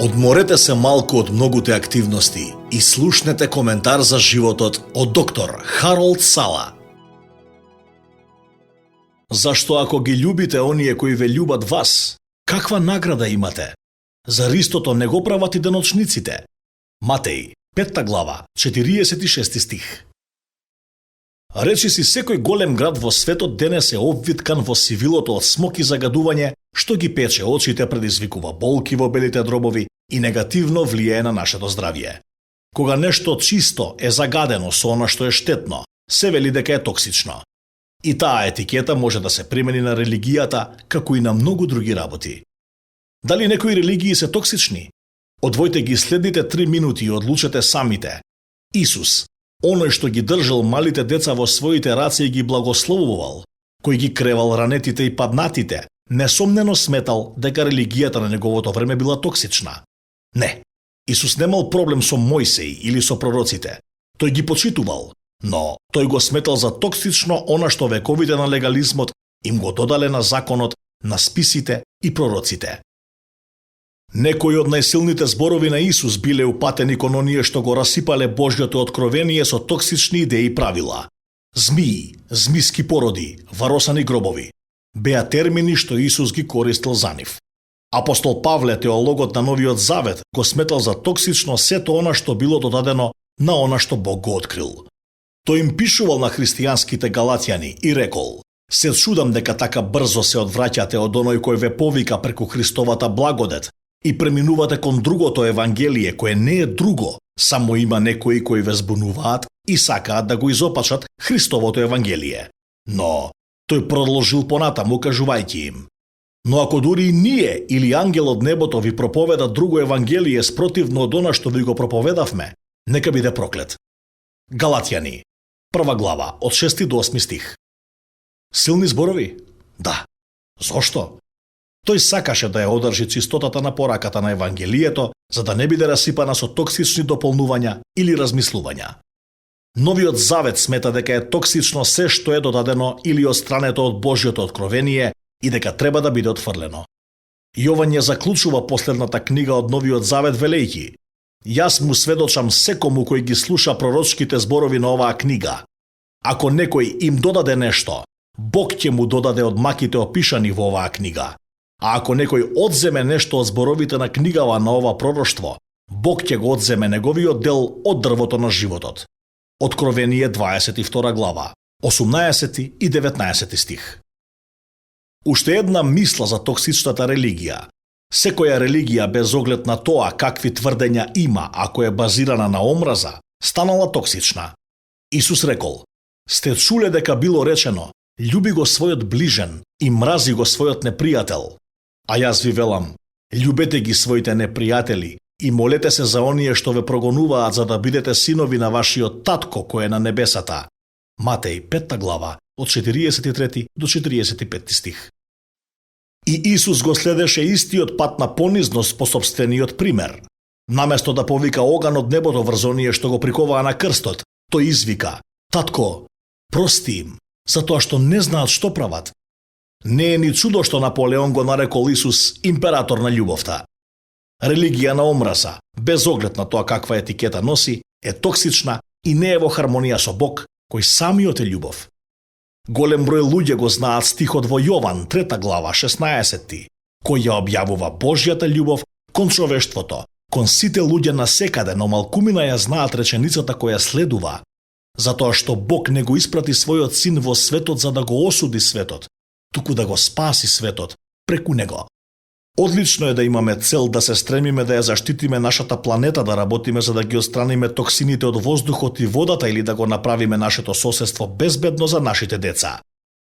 Одморете се малку од многуте активности и слушнете коментар за животот од доктор Харолд Сала. Зашто ако ги љубите оние кои ве љубат вас, каква награда имате? Зар истото не го прават и деночниците? Матеј, 5 глава, 46 стих. Речи си секој голем град во светот денес е обвиткан во сивилото од смок и загадување, што ги пече очите, предизвикува болки во белите дробови и негативно влијае на нашето здравје. Кога нешто чисто е загадено со она што е штетно, се вели дека е токсично. И таа етикета може да се примени на религијата, како и на многу други работи. Дали некои религии се токсични? Одвојте ги следните 3 минути и одлучете самите. Исус, оној што ги држал малите деца во своите раце и ги благословувал, кој ги кревал ранетите и паднатите, несомнено сметал дека религијата на неговото време била токсична. Не, Исус немал проблем со Мојсеј или со пророците. Тој ги почитувал, но тој го сметал за токсично она што вековите на легализмот им го додале на законот, на списите и пророците. Некои од најсилните зборови на Исус биле упатени кон оние што го расипале Божјото откровение со токсични идеи и правила. Змии, змиски породи, варосани гробови беа термини што Исус ги користил за нив. Апостол Павле, теологот на Новиот Завет, го сметал за токсично сето она што било додадено на она што Бог го открил. Тој им пишувал на христијанските галатјани и рекол: се чудам дека така брзо се одвраќате од оној кој ве повика преку Христовата благодет и преминувате кон другото евангелие, кое не е друго, само има некои кои ве збунуваат и сакаат да го изопачат Христовото евангелие. Но тој продолжил понатаму кажувајќи им: но ако дури и ние или ангел од небото ви проповеда друго евангелие спротивно од она што ви го проповедавме, нека биде проклет. Галатјани, 1 глава, од 6 до 8 стих. Силни зборови? Да. Зошто? Тој сакаше да ја одржи чистотата на пораката на евангелието, за да не биде расипана со токсични дополнувања или размислувања. Новиот Завет смета дека е токсично се што е додадено или отстрането од Божјото откровение и дека треба да биде отфрлено. Јован ја заклучува последната книга од Новиот Завет велејќи: јас му сведочам секому кој ги слуша пророчките зборови на оваа книга. Ако некој им додаде нешто, Бог ќе му додаде од маките опишани во оваа книга. А ако некој одземе нешто од зборовите на книгава на ова пророштво, Бог ќе го одземе неговиот дел од дрвото на животот. Откровение 22 глава, 18 и 19 стих. Уште една мисла за токсичната религија. Секоја религија без оглед на тоа какви тврдења има, ако е базирана на омраза, станала токсична. Исус рекол: сте чуле дека било речено: љуби го својот ближен и мрази го својот непријател. А јас ви велам: љубете ги своите непријатели и молете се за оние што ве прогонуваат, за да бидете синови на вашиот татко кој е на небесата. Матеј, 5 глава, од 43 до 45 стих. И Исус го следеше истиот пат на понизност по собствениот пример. Наместо да повика оган од небото врз оние што го приковаа на крстот, тој извика: татко, прости им, затоа што не знаат што прават. Не е ни чудо што Наполеон го нарекол Исус император на љубовта. Религија на омраза, без оглед на тоа каква етикета носи, е токсична и не е во хармонија со Бог, кој самиот е љубов. Голем број луѓе го знаат стихот во Јован, 3 глава, 16, кој ја објавува Божјата љубов кон човештвото, кон сите луѓе насекаде, но малкумина ја знаат реченицата која следува, затоа што Бог не го испрати својот син во светот за да го осуди светот, туку да го спаси светот преку него. Одлично е да имаме цел да се стремиме да ја заштитиме нашата планета, да работиме за да ги отстраниме токсините од воздухот и водата или да го направиме нашето соседство безбедно за нашите деца.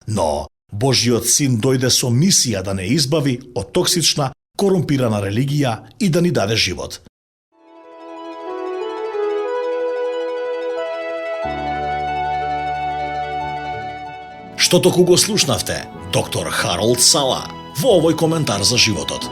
Но Божјиот син дојде со мисија да не избави од токсична, корумпирана религија и да ни даде живот. Што току го слушнавте доктор Харолд Сала во овој коментар за животот.